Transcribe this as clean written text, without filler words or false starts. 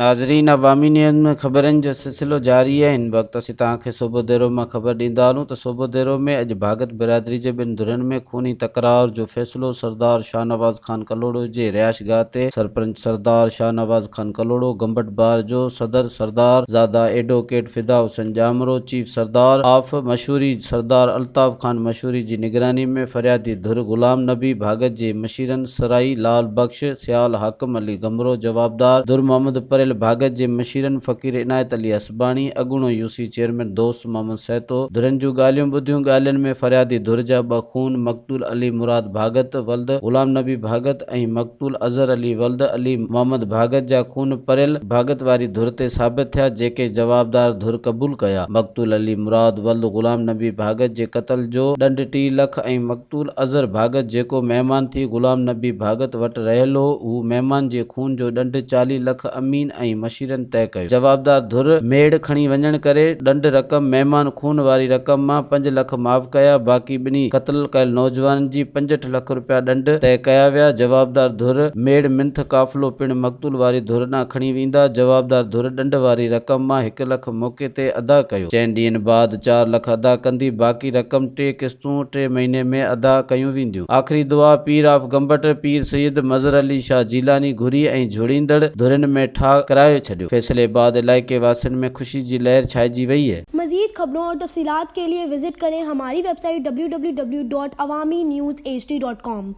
ناظرين عوامي نيوز ۾ خبرن جو سلسلو جاري آهي هن وقت اسين توهان کي صوبوديرو مان خبر ڏيندا هلون ته صوبوديرو ۾ اڄ ڀاڳت برادري جي ٻن ڌرين ۾ خوني تڪرار جو فيصلو سردار شاهنواز خان ڪلهوڙو جي رهائشگاهه تي سرپرنچ سردار شاهنواز خان ڪلهوڙو گمبٽ بار جو صدر Sardar Zada advocate Fida Hussain Jamro chief Sardar of Mashori Sardar Altaf Khan Mashori جي نگراني ۾ فريادي ڌر غلام نبي ڀاڳت جي مشيرن سرائي لال بخش سيال حاڪم علي گهمرو، جوابدار، در محمد پريل ڀاڳت جي مشيرن فقير عنايت علي حسباڻي، اڳوڻو يوسي چيئرمين دوست محمد سهتو، ڌرين جون ڳالهيون ٻڌيون، ڳالهين ۾ فريادي ڌر جا ٻه خون، مقتول علي مراد ڀاڳت ولد غلام نبي ڀاڳت ۽ مقتول اظهر علي ولد علي محمد ڀاڳت جا خون پريل ڀاڳت واري ڌر تي ثابت ٿيا، جيڪي جوابدار ڌر قبول ڪيا. مقتول علي مراد ولد غلام نبي ڀاڳت جي قتل جو ڏنڊ ٽي لک ۽ مقتول اظهر ڀاڳت جيڪو مهمان ٿي غلام نبي ڀاڳت وٽ رهيل هو، هو مهمان جي خون جو ڏنڊ 40 لک امين ۽ مشيرن طئه ڪيو. جوابدار ڌر ميڙ کڻي وڃڻ ڪري ڏنڊ رقم مهمان خون واري رقم مان پنج لک معاف ڪيا، باقي ٻنهي قتل ڪيل نوجوانن جي 65 لک رپيا ڏنڊ طئه ڪيا ويا. جوابدار ڌر ميڙ منٿ قافلو پڻ مقتول واري ڌر ڏانهن کڻي ويندا. جوابدار ڌر ڏنڊ واري رقم مان هڪ لک موقعي تي ادا ڪيو. چئن ڏينهن بعد چار لک ادا ڪندي باقي رقم ٽي قسطون ٽي مهيني ۾ ادا ڪيون وينديون. آخري دعا پير آف گمبٽ پير سيد مظهر علي شاهه جيلاني گهري ۽ جهڙيندڙ ڌرين ۾ ٺاهه ڪرائي ڇڏيو. فيصلي بعد علائقي واسين ۾ خوشي جي لهر ڇائجي وئي. مزيد خبرون اور تفصيلات کے لئے وزٽ ڪرين ھماري website W W W dot Awami news H D dot com.